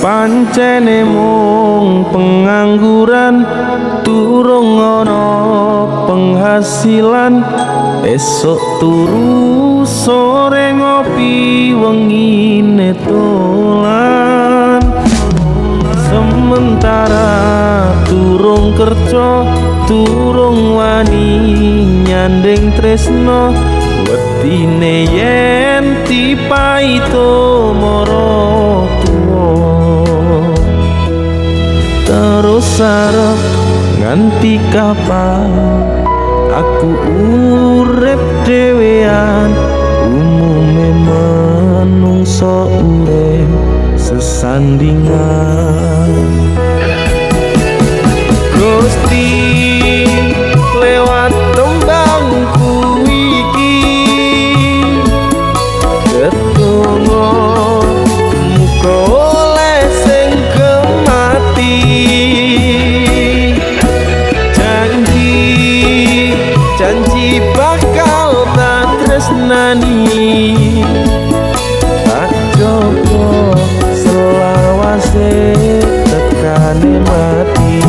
Pancene mung pengangguran, durung ana penghasilan. Esuk turu, sore ngopi, wengine dolan. Sementara durung kerja, durung wani nyanding tresno, wedine yen dipaito mara tuwa. Terus arep nganti kapan aku urip dhewean? Umume menungso urip sesandingan. Gusti, lewat tembangku iki tetunggo muga oleh sing gemati. Janji, janji bakal tak tresnani, tak jogo selawase tekane mati.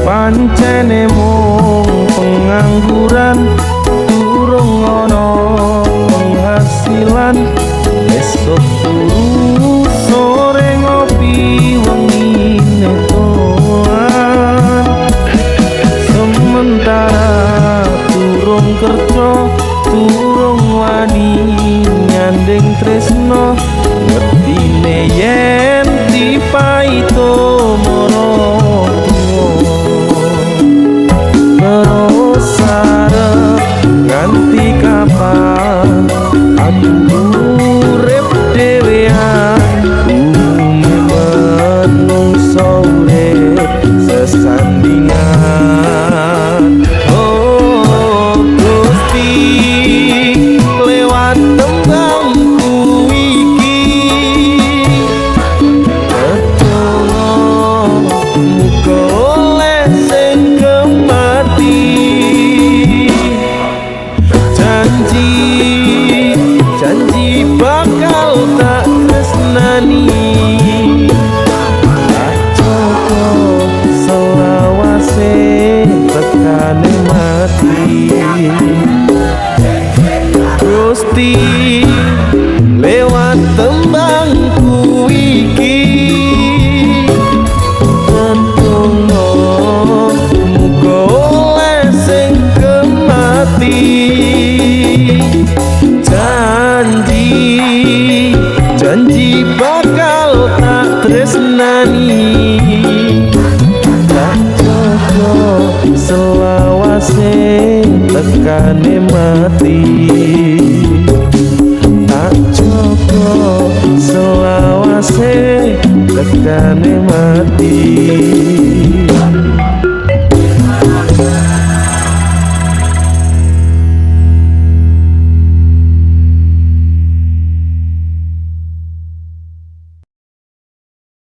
Pancene mung pengangguran, durung ana penghasilan. Esuk turu, sore ngopi, wengine dolan. Sementara durung kerja, durung wani nyanding tresno, wedine yen dipaito mara tuwa. Terus arep nganti kapan aku urip dhewean? Umume menungso urip sesandingan. Oh Gusti, lewat tembangku iki tetunggo muga oleh sing gemati. Janji, janji bakal tak tresnani, tak jogo selawase tekane mati. Gusti, lewat tembangku iki tetunggo muga oleh sing gemati. Janji, janji bakal tak tresnani, tak jogo selawase tekane mati. Tak jogo selawase tekane mati.